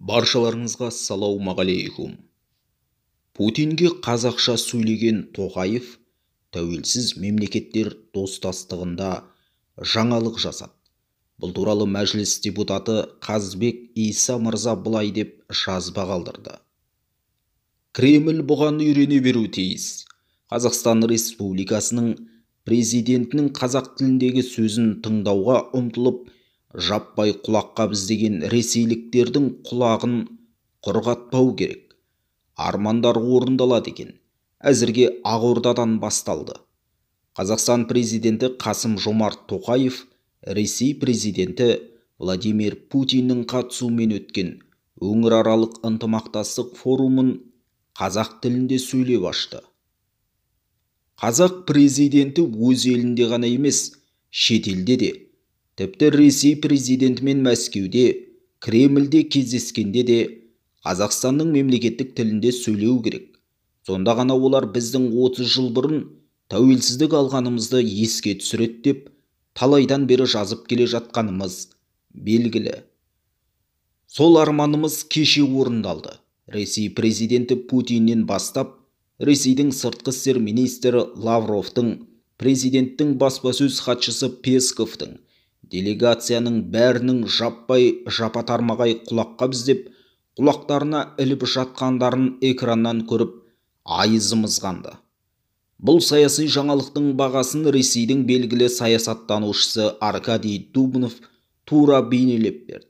Баршаларыңызға ассалаумағалейкум. Путинге қазақша сөйлеген Тоқаев тәуелсіз мемлекеттер достастығында жаңалық жасады. Бұл туралы мәжіліс депутаты Қазбек Иса мырза былай деп жазба қалдырды. Кремль бұған үйрене беру тиіс. Қазақстан Республикасының президентінің қазақ тіліндегі сөзін тыңдауға ұмтылып, жаппай құлаққап іздеген ресейліктердің құлағын құрғатпау керек. Армандар орындалады екен. Әзірге Ақордадан басталды. Қазақстан президенті Қасым-Жомарт Тоқаев Ресей президенті Владимир Путиннің қатысуымен өткен өңіраралық ынтымақтастық форумын қазақ тілінде сөйлеп ашты. Қазақ президенті өз елінде ғана емес, шетелде де, тіпті Ресей президентімен Мәскеуде, Кремльде кездескенде де Қазақстанның мемлекеттік тілінде сөйлеу керек. Сонда ғана олар біздің 30 жыл бұрын тәуелсіздік алғанымызды еске түсіреді деп талайдан бері жазып келе жатқанымыз белгілі. Сол арманымыз кеше орындалды. Ресей президенті Путиннен бастап, Ресейдің сыртқы істер министрі Лавровтың, президенттің баспасөз хатшысы Песковтың, делегацияның бәрінің жаппай жапа-тармағай құлаққап іздеп, құлақтарына іліп жатқандарын экраннан көріп, айызымыз қанды. Бұл саяси жаңалықтың бағасын Ресейдің белгілі саясаттанушысы Аркадий Дубнов тура бейнелеп берді.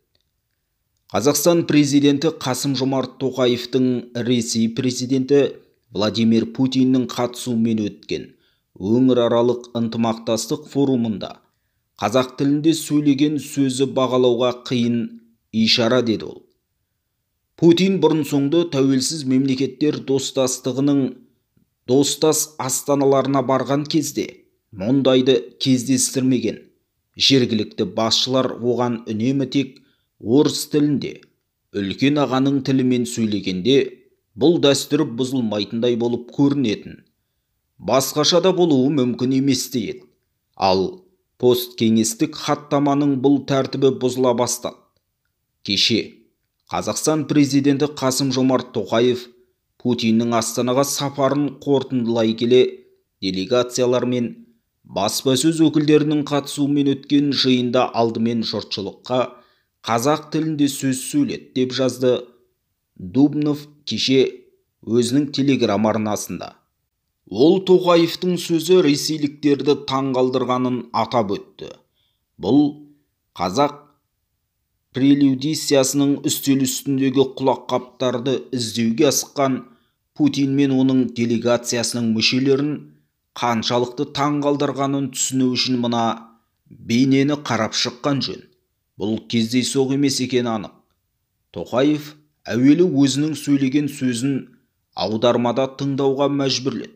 Қазақстан президенті Қасым-Жомарт Тоқаевтың Ресей президенті Владимир Путиннің қатысуымен өткен өңіраралық ынтымақтастық форумында қазақ тілінде сөйлеген сөзі бағалауға қиын ишара деді ол. Путин бұрын-соңды тәуелсіз мемлекеттер достастығының достас астаналарына барған кезде мұндайды кездестірмеген. Жергілікті басшылар оған үнемі тек орыс тілінде, үлкен ағаның тілімен сөйлегенде бұл дәстүр бұзылмайтындай болып көрінетін. Басқаша да болуы мүмкін емес еді. Ал посткеңестік хаттаманың бұл тәртібі бұзыла бастады. Кеше Қазақстан президенті Қасым-Жомарт Тоқаев Путиннің Астанаға сапарын қорытындылай келе делегациялар мен баспасөз өкілдерінің қатысуымен өткен жиында алдымен жұртшылыққа қазақ тілінде сөз сөйледі деп жазды Дубнов кеше өзінің телеграм арнасында. Ол Тоқаевтың сөзі ресейліктерді таңғалдырғанын атап өтті. Бұл қазақ прелюдиясының үстел үстіндегі құлаққаптарды іздеуге асыққан Путин мен оның делегациясының мүшелерін қаншалықты таңғалдырғанын түсіну үшін мына бейнені қарап шыққан жөн. Бұл кездейсоқ емес екені анық. Тоқаев әуелі өзінің сөйлеген сөзін аудармада тыңдауға мәжбүрледі.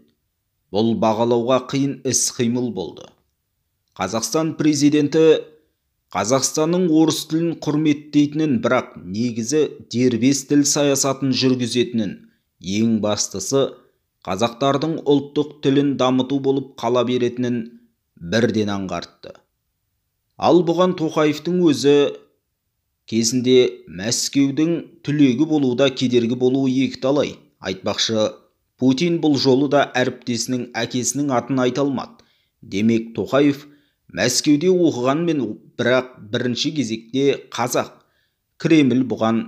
Бұл бағалауға қиын іс-қимыл болды. Қазақстан президенті Қазақстанның орыс тілін құрметтейтінін, бірақ негізі дербес тіл саясатын жүргізетінін, ең бастысы қазақтардың ұлттық тілін дамыту болып қала беретінін бірден аңғартты. Ал бұған Тоқаевтың өзі кезінде Мәскеудің түлегі болуда кедергі болуы екіталай. Айтпақшы, Путин бұл жолы да әріптесінің әкесінің атын айта алмады. Демек, Тоқаев Мәскеуде оқығанмен, бірақ бірінші кезекте қазақ. Кремль бұған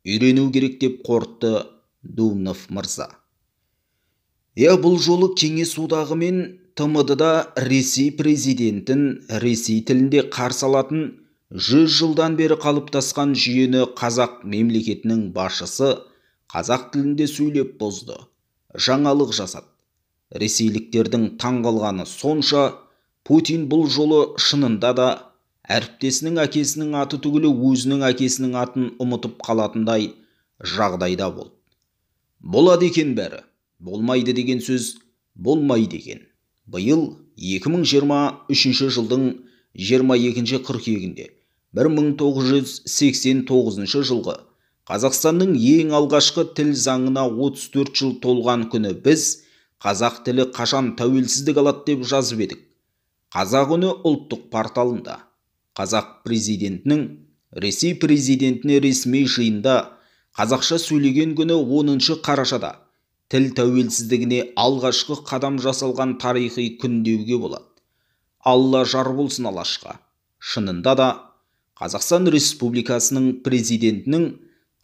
үйрену керек деп қорытты Дубнов мырза. Иә, бұл жолы Кеңес одағы мен ТМД-да Ресей президентін ресей тілінде қарсы алатын 100 жылдан бері қалыптасқан жүйені қазақ мемлекетінің басшысы қазақ тілінде сөйлеп бұзды, жаңалық жасады. Ресейліктердің таңғалғаны сонша, Путин бұл жолы шынында да әріптесінің әкесінің аты түгілі өзінің әкесінің атын ұмытып қалатындай жағдайда болды. Болады екен бәрі, болмайды деген сөз болмайды екен. Биыл 2023 жылдың 22 қыркүйегінде 1989 жылғы Қазақстанның ең алғашқы тіл заңына 34 жыл толған күні біз қазақ тілі қашан тәуелсіздік алады деп жазып едік. Қазақ үні ұлттық порталында Қазақ президентінің Ресей президентіне ресми жиында Қазақша сөйлеген күні 10 қарашада тіл тәуелсіздігіне алғашқы қадам жасалған тарихи күн деуге болады. Алла жар болсын Алашқа. Шынында да Қазақстан Республикасының президентінің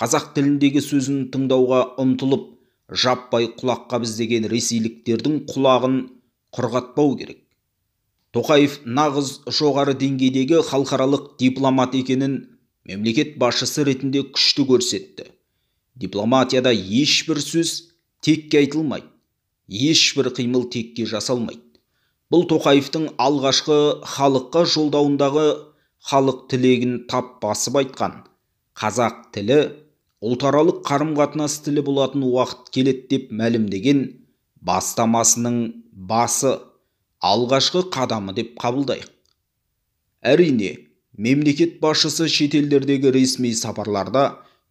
қазақ тіліндегі сөзін тыңдауға ұмтылып, жаппай құлаққап іздеген ресейліктердің құлағын құрғатпау керек. Тоқаев нағыз жоғары деңгейдегі халықаралық дипломат екенін мемлекет басшысы ретінде күшті көрсетті. Дипломатияда ешбір сөз текке айтылмайды, ешбір қимыл текке жасалмайды. Бұл Тоқаевтың алғашқы халыққа жолдауындағы халық тілегін тап басып айтқан қазақ тілі ұлтаралық қарым-қатынас тілі болатын уақыт келеді деп мәлімдеген бастамасының басы, алғашқы қадамы деп қабылдайық. Әрине, мемлекет басшысы шетелдердегі ресми сапарларда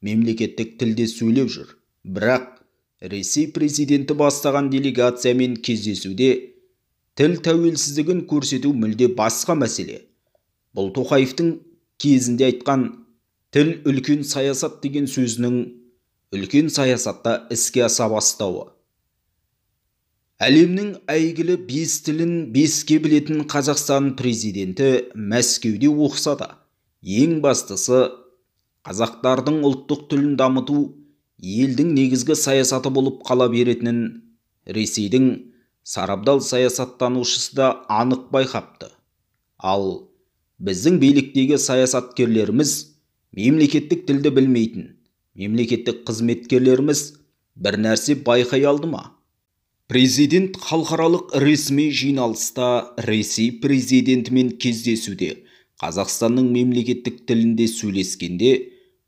мемлекеттік тілде сөйлеп жүр. Бірақ Ресей президенті бастаған делегациямен кездесуде тіл тәуелсіздігін көрсету мүлде басқа мәселе. Бұл Тоқаевтың кезінде айтқан тіл үлкен саясат деген сөзінің үлкен саясатта іске аса бастауы. Әлемнің әйгілі 5 тілін 5-ке білетін Қазақстан президенті Мәскеуде оқыса да, ең бастысы қазақтардың ұлттық тілін дамыту елдің негізгі саясаты болып қала беретінін Ресейдің сарабдал саясаттанушысы да анық байқапты. Ал біздің биліктегі саясаткерлеріміз мемлекеттік тілді білмейтін, мемлекеттік қызметкерлеріміз бір нәрсе байқай алды ма? Президент халықаралық ресми жиналыста Ресей президентімен кездесуде Қазақстанның мемлекеттік тілінде сөйлескенде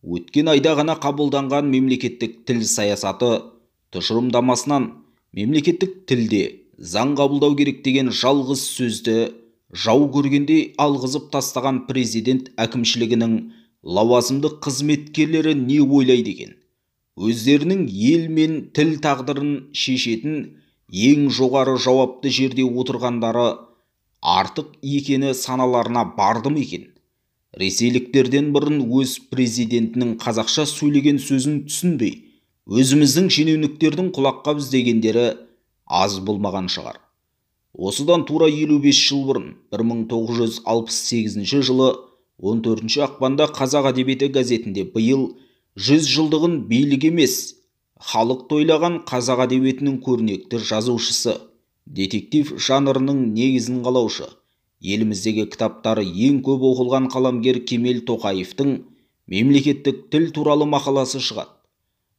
өткен айда ғана қабылданған мемлекеттік тіл саясаты тұжырымдамасынан мемлекеттік тілде заң қабылдау керек деген жалғыз сөзді жау көргендей алғызып тастаған президент әкімшілігінің лауазымды қызметкерлері не ойлайды екен? Өздерінің ел мен тіл тағдырын шешетін ең жоғары жауапты жерде отырғандары артық екені саналарына барды ма екен? Ресейліктерден бұрын өз президентінің қазақша сөйлеген сөзін түсінбей, өзіміздің шенеуніктердің құлаққап іздегендері аз болмаған шығар. Осыдан тура 55 жыл бұрын, 1968 жылы 14 ақпанда Қазақ әдебиеті газетінде биыл 100 жылдығын билік емес, халық тойлаған қазақ әдебиетінің көрнекті жазушысы, детектив жанрының негізін қалаушы, еліміздегі кітаптары ең көп оқылған қаламгер Кемел Тоқаевтың мемлекеттік тіл туралы мақаласы шығады.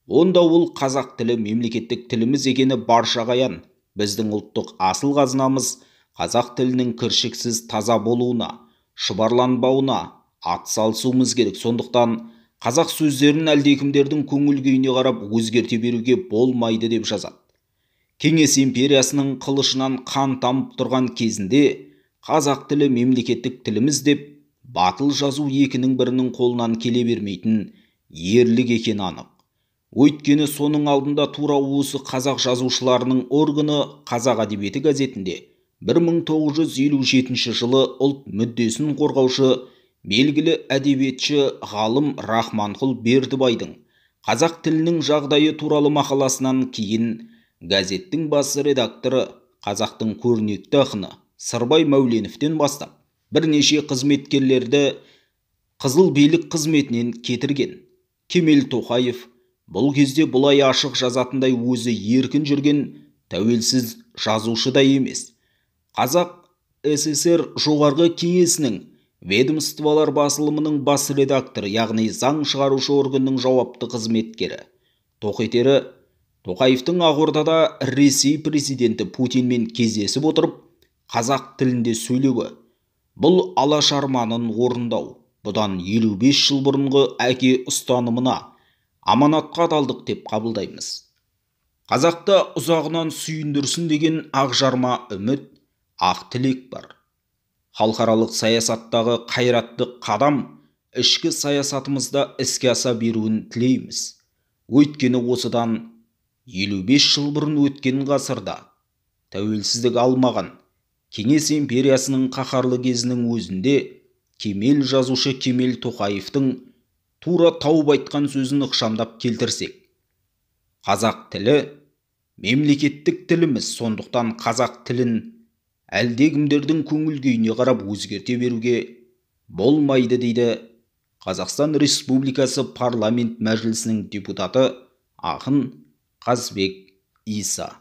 Онда ол қазақ тілі мемлекеттік тіліміз екені баршаға аян, біздің ұлттық асыл қазынамыз қазақ тілінің кіршіксіз таза болуына, шұбарланбауына ат салысуымыз керек. Сондықтан қазақ сөздерін әлдекімдердің көңіл күйіне қарап өзгерте беруге болмайды деп жазады. Кеңес империясының қылышынан қан тамып тұрған кезінде қазақ тілі мемлекеттік тіліміз деп батыл жазу екінің бірінің қолынан келе бермейтін ерлік екені анық. Өйткені соның алдында тура осы қазақ жазушыларының органы Қазақ әдебиеті газетінде 1957 жылы ұлт мүддесін қорғаушы белгілі әдебиетші ғалым Рахманқұл Бердібайдың қазақ тілінің жағдайы туралы мақаласынан кейін газеттің бас редакторы қазақтың көрнекті ақыны Сырбай Мәуленовтен бастап бірнеше қызметкерлерді қызыл билік қызметінен кетірген. Кемел Тоқаев бұл кезде бұлай ашық жазатындай өзі еркін жүрген тәуелсіз жазушы да емес. Қазақ СССР Жоғарғы Кеңесінің ведомстволар басылымының бас редакторы, яғни заң шығарушы органның жауапты қызметкері. Тоқетері Тоқаевтың Ақордада Ресей президенті Путинмен кездесіп отырып, қазақ тілінде сөйлеуі. Бұл алаш арманын орындау, бұдан 55 жыл бұрынғы әке ұстанымына аманатқа адалдық деп қабылдаймыз. Қазақты ұзағынан сүйіндірсін деген ақжарма үміт, ақ тілек бар. Халықаралық саясаттағы қайратты қадам ішкі саясатымызда іске аса беруін тілейміз. Өйткені осыдан 55 жыл бұрын өткен ғасырда тәуелсіздік алмаған Кеңес империясының қаһарлы кезінің өзінде кемел жазушы Кемел Тоқаевтың тура тауып айтқан сөзін ықшамдап келтірсек. Қазақ тілі мемлекеттік тіліміз, сондықтан қазақ тілін әлдекімдердің көңіл күйіне қарап өзгерте беруге болмайды, дейді Қазақстан Республикасы Парламент Мәжілісінің депутаты ақын Қазбек Иса.